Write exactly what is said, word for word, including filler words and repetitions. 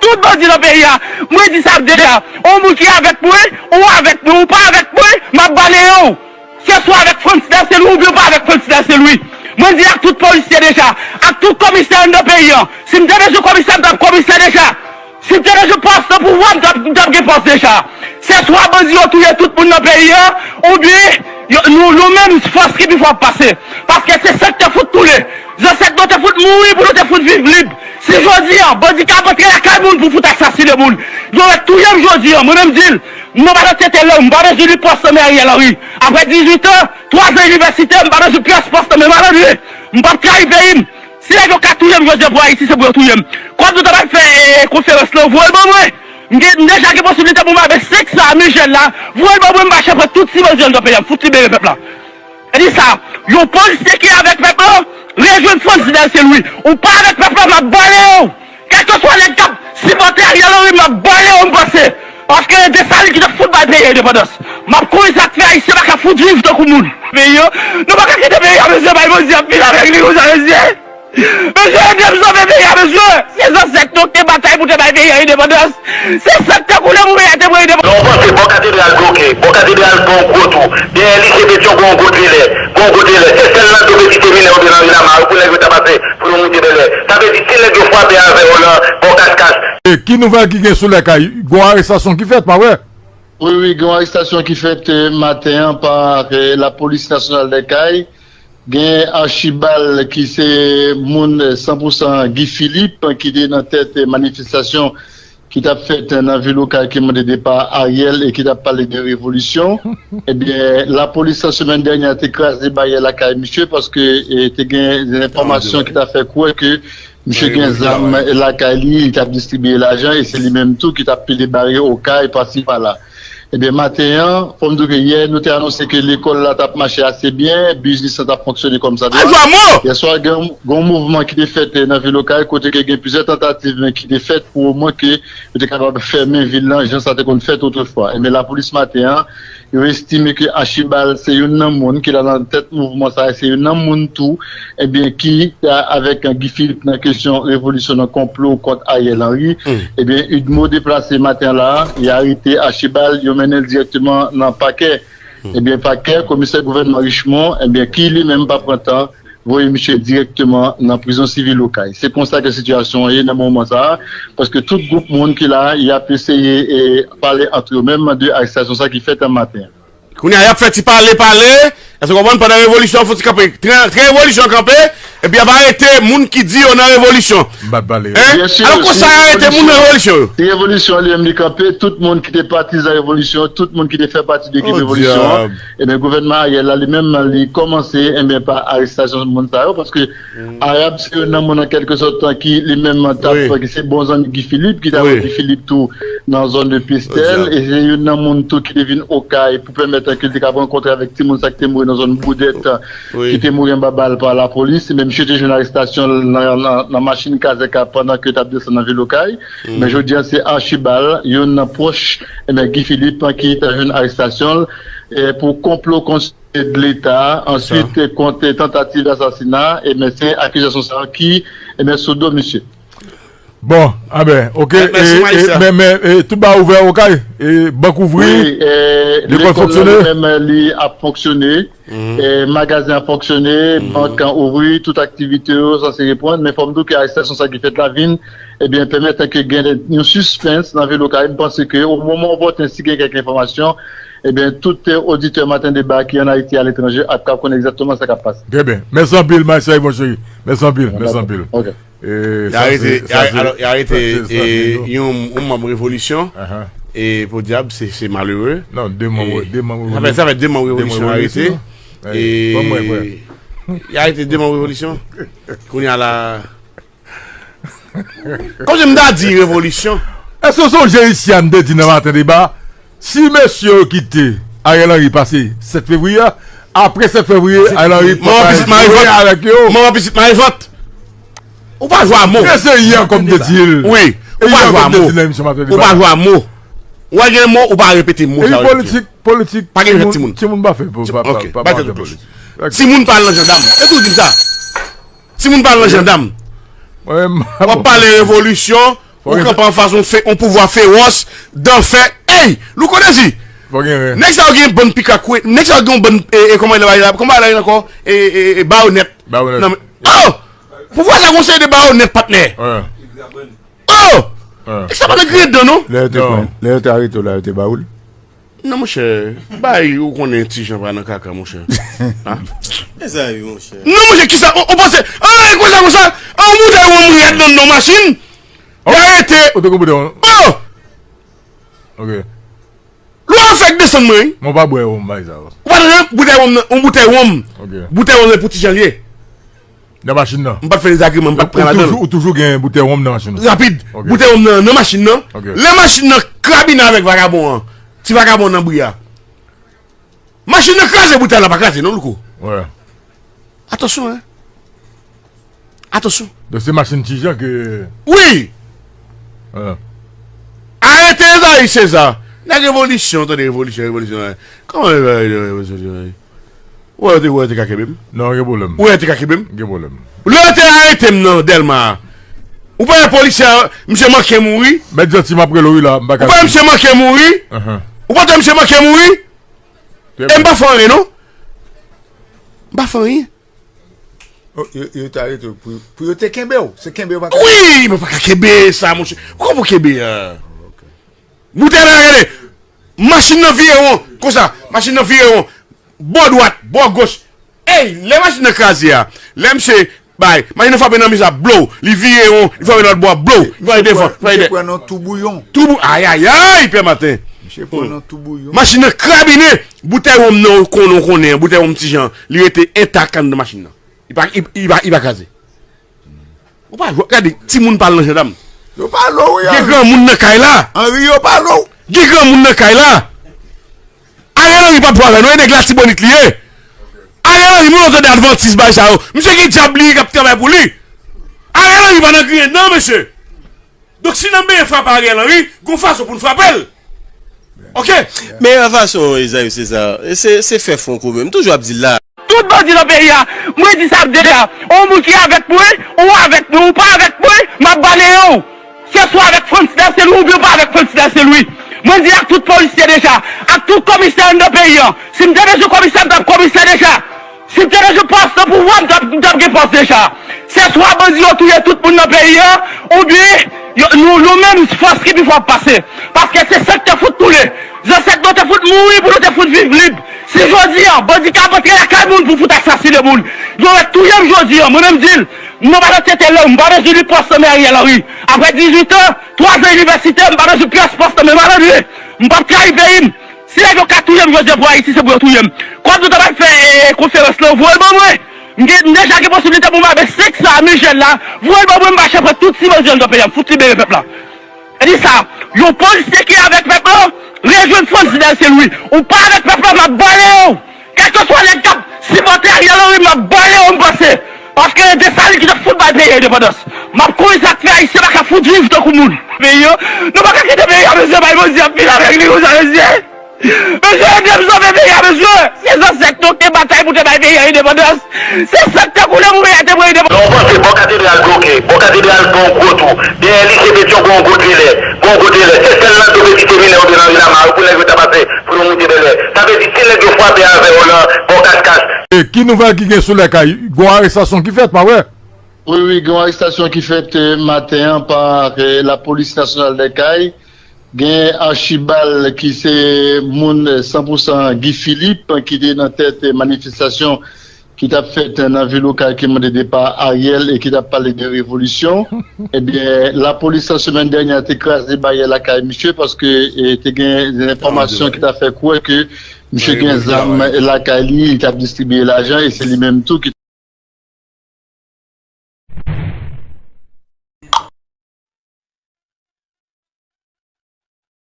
Tout bandi nan peyi a. Mwen di sa deja. Yon moun ki avèk mwen, ou avèk mwen, ou pa avèk mwen, m ap baleyen w. Se swa avèk Frantz Dèsèlwi oubyen ou pa avèk Frantz Dèsèlwi. Mwen di ak tout polisye deja, ak tout komisè anndan peyi an. Si m te bezwen komisè, m t ap komisè deja. Si m te bezwen pòs nan pouvwa, m t ap, m t ap gen pòs deja. Se swa bandi yo touye tout moun nan peyi an, oubyen yo, nou, nou menm, fòs ki pi fò ap pase. Paske se sa k te fout nou ye. Zansèt nou te fout mouri pou nou te fout viv lib. Si jodi an, bandi ka antre lakay moun pou fout asasinen moun, yo mèt touye m jodi an, mwen menm di l, m nan malandrete lè, m pa bezwen li pòs nan men Ariel Henry. Apre dizuit an, twa zan inivèsite, m pa bezwen pyès pòs nan men malandren. M p ap trayi peyi m. Si nèg yo ka touye m jodi an pou Ayiti, se pou yo touye m. Kòb nou ta pral fè, e, konferans lan, voye l ban mwen. M gen, m deja gen posiblite pou m achte senk san a Michel la. Voye l ban mwen, m mache pran tout ti bandi anndan peyi a, m fout libere pèp la. E di sa, yon polisye ki avèk pèp la, rejwenn Frantz Dèsèlwi. Ou pa avèk pèp la, m ap baleyen w. Kèlkeswa nèg k ap sipòte Ariel Henry, m ap baleyen w, m panse. Paske se Desalin ki te fout bay peyi a endepandans. M ap konnen sa k fè Ayisyen pa ka fout viv tankou moun. Peyi an, nou pa ka kite peyi a, mesye, bay bandi ap vin avèk li konsa, mesye. Mesye, ede m sove peyi a, mesye. Se zansèt nou ki te batay pou te bay peyi a endepandans. Se san k te koule pou peyi a te pran endepandans. Non, w panse bò katedral bloke, bò katedral gen yon gwo twou. Dèyè lise Petyon gen yon gwo delè, gen yon gwo delè. Se sèl nan do Petite Mineure oubyen nan ri Lamare pou nèg yo ta pase pou yo moute Bèlè. Sa vle di, si nèg yo frape avè w nan bò Kaskach. E ki nouvèl ki gen sou Lèkay? Gon arestasyon ki fèt, pa vre? Wi, wi, gen yon arestasyon ki fèt, eh, maten an pa, eh, Lapolis Nasyonal Lèkay. Gen Archibald ki se moun, eh, san pou san Guy Philippe ki te nan tèt, eh, manifestasyon ki t ap fèt nan vil Okay ki mande depa Ariel e ki t ap pale de revolisyon. Ebyen, lapolis semèn dènyè te kraze baryè lakay misye paske, eh, te gen enfòmasyon ki ta fè kwè ke misye gen zam lakay li, li t ap distribiye lajan e se li menm tou ki t ap pile baryè Okay pasi pala. Ebyen, maten an, fò m di w ke yè, nou te anonse ke lekòl la t ap mache ase byen, biznis lan t ap fonksyone kòmsadwa. Yèswa, gen, gen yon mouvman ki te fèt, eh, nan vil Okay, kote ke gen plizyè tantativ, men ki te fèt pou omwen ke yo te kapab fèmen vil lan, jan sa te konn fèt otrefwa. Ebyen, lapolis maten an, yo estime ke Archibald se youn nan moun ki la nan tèt mouvman sa a, se youn nan moun tou, ebyen, ki, a, avèk Guy Philippe nan kesyon revolisyon nan konplo kont Ariel Henry. Ebyen, UDMO deplase maten la, y arete Archibald, yo mennen l dirèkteman nan pakè. Ebyen, pakè, komisè gouvènman Richmond, ebyen, ki li menm pa pran tan voye misye dirèkteman nan prizon sivil Okay. Se konsa ke sitiyasyon an ye nan moman sa a, paske tout gwoup moun ki la, y ap eseye, e, pale ant yo menm de arestasyon sa ki fèt an maten an. Kounye a, y ap fè ti pale, pale, èske w konprann, pandan revolisyon an fouti kanpe. Tren, tren revolisyon an kanpe, epi y ap arete moun ki di yo nan revolisyon. M pa pale. Hein? Alò konsa y arete moun nan revolisyon yo. Si revolisyon an li menm li kanpe, tout moun ki te patizan revolisyon, tout moun ki te fè pati de ekip revolisyon an, ebyen, gouvènman Ariel la, li menm, li kòmanse, ebyen, pa arestasyon moun sa yo, paske Arab se youn nan moun, an kèlke sòt, ki li menm t ap, ki se bon zanmi Guy Philippe, ki t ap wè Guy Philippe tou nan zòn de Pestel, e se youn nan moun tou ki te vin Okay pou pèmèt ke l te kab rankontre avèk timoun sa ki te mouri nan zòn Boudèt, ki te mouri anba bal pa lapolis. Men misye te jwenn arestasyon l nan, nan, nan machin kazèk la pandan ke l t ap desann nan vil Okay. Men jodi a, se Archibald, youn nan pwòch, ebyen, Guy Philippe, ki t ap jwenn arestasyon l, e, pou konplo kont de Leta, answit, e, kont tantativ asasina, ebyen, se akizasyon sa yo ki, ebyen, sou do misye. Bon, a ben, ok, e, e, men, men, e, tout bagay ouvè Okay, e, bank ouvri, lekòl fonksyone. Menm li ap fonksyone, e, magazen ap fonksyone, bank an ouvri, tout aktivite yo sanse reprann, men fò m di w ke arestasyon sa ki fèt la vin, ebyen, pèmèt ke gen yon sispens nan vil Okay. M panse ke o moman opòten, si gen kèk enfòmasyon, ebyen, tout, e, oditè Maten Deba ki an Ayiti, aletranje, ap kab konnen egzakteman sa k ap pase. Trè byen. Mèsi anpil, Maestro Yvon Chéry. Mèsi anpil, mèsi anpil. Ok. E, y arete, y arete yon, yon manm revolisyon. E podyab, se, se malere. Non, de manm, de manm revolisyon. Sa fè, sa fè de manm revolisyon arete. E y arete de manm revolisyon. Kounye a la, kòmsi m ta di revolisyon. Èske w sonje isi a m te di nan Maten Deba, si mesye yo kite Ariel Henry pase sèt fevriye a, apre sèt fevriye, Ariel Henry pral jwe avèk yo. Manman pitit Marivant. Ou pa jwe a mo. E se yè kòm te di l. Wi. Ou pa jwe a mo. Ou pa jwe a mo. Ou pa gen mo, ou pa repete mo sa yo. Politik, politik. Pa gen timoun. Timoun pa fè, pa, pa, pa, pa fè politik. Timoun pa al nan jandam. Se tou di m sa. Timoun pa al nan jandam. W ap pale revolisyon, Ou kanpe anfas yon, fe, yon pouvwa fewòs, danfè. Ey! Louko Dezi! Nèg sa yo gen bann pika kwe. Nèg sa yo gen yon bann, e, e, kòman li rele la? Kòman li rele ankò? E, e, e, bayonèt. Bayonèt. Non, men, oh! Pouvwa sa gon seri de bayonèt, patnè. Oh! Nèg sa pa nan griyen dan, non. Lè yo te pran, lè yo te arete w la, yo te ba ou l? Non, monchè, bay ou konnen ti jan pa nan kaka, monchè. Mezanmi, monchè. Non, monchè, kisa, ou, ou panse, ah, e konsa, konsa, ah, ou moute yon moun rèd nan, nan machin, y arete. Ou te konprann? Oh! Ok. Lwa an fèk desann mwen, wi. Mwen pa bwè wonm, bay sa. Ou pa tande boutèy wonm nan, yon boutèy wonm. Ok. Boutèy wonm nan pou ti jan l ye. Nan machin nan. M pa t fè dezagreman, m pa t pran ladan l. Ou toujou, ou toujou gen boutèy wonm nan machin nan. Rapid. Ok. Boutèy wonm nan, nan machin nan. Ok. Lè machin nan krabinen avèk vagabon an, ti vagabon nan bri a. Machin nan kraze, boutèy la pa kraze, non, Louko? Wè. Atansyon, en. Atansyon. Donk, se machin ti jan ke. Wi! Wè. Arete Ezayi Seza. Nèg revolisyon, tande revolisyon, revolisyon. Kòman revolisyon? Ou wè, yo te, ou wè, yo te ka kenbe m? Non, gen pwoblèm. Ou wè, yo te ka kenbe m? Gen pwoblèm. Lè yo te arete m nan Dèlma a, ou pa wè polisye a, misye manke mouri? Mèt Janti, m ap rele w, wi, la, m pa ka. Ou pa wè misye manke mouri? Ou pa wè misye manke mouri? E m pa fè anyen, non. M pa fè anyen. Oh, yo, yo te arete w pou, pou yo te kenbe w. Se kenbe yo pa ka. Wi, men pa ka kenbe sa, monchè. Ou konprann kenbe a? Boutèy la rele. Machin nan vire won. Konsa, machin nan vire won. Bò dwat, bò goch. Ey, lè machin nan kraze a, lè misye bay, machin nan frape nan mi sa, blow, li vire won, li frape lòt bò, blow, li frape devan, frape dèyè. Misye pran nan toubouyon. Toubou, ayayay, pè maten. Misye pran nan toubouyon. Machin nan krabinen, boutèy wonm nan ou konnen, ou konnen, boutèy wonm ti jan, li rete entak anndan machin nan. Li pa, li, li pa, li pa kraze. Ou pa jwe, gade, timoun pa al nan jandam. Yo pa lou, wi. Gen granmoun nan kay la. Anri, yo pa lou. Gen granmoun nan kay la. Ariel Henry p ap jwe avè nou, e nèg Latibonit li ye. Ariel Henry, moun yo tande advantis bay sa yo. Misye gen dyab li ye k ap travay pou li. Ariel Henry pa nan griyen, non, mesye. Donk, si n ap bezwen frape Ariel Henry, gon fason pou n frape l. Ok? Meyè fason, Ezayi Seza, se, se fè fon komen. M toujou ap di l la. Tout bandi nan peyi a, mwen di sa deja. Ou moun ki avèk mwen, ou avèk mwen, ou pa avèk mwen, m ap balaye w. Se swa avèk Frantz Dèlselwi oubyen ou pa avèk Frantz Dèlselwi. Mwen di ak tout polisye deja, ak tout komisè anndan peyi an. Si m te bezwen komisè, m t ap komisè deja. Si m te bezwen pòs nan pouvwa, m t ap, m t ap gen pòs deja. Se swa bandi yo touye tout moun nan peyi an, oubyen yo, nou, nou menm fòs ki pi fò ap pase. Paske se sa k te fout nou ye. Zansèt nou te fout mouri pou nou te fout viv lib. Si jodi an, bandi ka ap antre lakay moun pou fout asasinen moun, yo ret touye m jodi an, mwen menm di l, m nan pa nan tete lang, m pa bezwen li pòs nan men Ariel Henry. Apre dizuit an, twa zan inivèsite, m pa bezwen pyès pòs nan men malandren. M p ap trayi peyi m. Si nèg yo ka touye m jodi an pou Ayiti, se pou yo touye m. Kòb nou ta pral fè, e, konferans lan, voye l ban mwen. M gen, m deja gen posiblite pou m abe senk san a Michel la, voye l ban mwen, m mache pran tout ti bandi anndan peyi a, m fout libere pèp la. E di sa, yon polisye ki avèk pèp la, rejwenn Frantz Dèlselwi. Ou pa avèk pèp la, m ap balaye w. Kèlkeswa nèg k ap sipòte Ariel Henry, m ap balaye w, m panse. Paske Desalin ki te fout bay peyi a endepandans. M ap konnen sa k fè Ayisyen pa ka fout viv tankou moun. Peyi a, nou pa ka kite peyi a, mesye, bay bandi ap vin avèk li konsa, mesye. Mesye, ede m sove peyi a, mesye. Se zansèt nou ki te batay pou te bay peyi a endepandans. Se san k te koule pou peyi a te pran endepandans. Lè w panse bò katedral bloke, bò katedral gen yon gwo twou, dèyè lise Petyon gen yon gwo trelè, gen yon gwo trelè. Se sèl nan do peti seminè oubyen nan ri Lama pou nèg yo ta pase pou yo moute Bèlè. Sa vle di, si nèg yo frape avè yo nan bò Kaskach. E ki nouvèl ki gen sou Lèkay? Gen yon arestasyon ki fèt, pa vre? Wi, wi, gen yon arestasyon ki fèt, e, maten an pa, e, Lapolis Nasyonal Lèkay. Gen Archibald ki se moun san pou san Guy Philippe ki te nan tèt manifestasyon ki t ap fèt nan vil Okay ki mande depa Ariel e ki t ap pale de revolisyon. Ebyen, lapolis nan semèn dènyè a te kraze baryè lakay misye paske, e, te gen enfòmasyon ki ta fè kwè ke misye gen zam lakay li, li t ap distribiye lajan e se li menm tou ki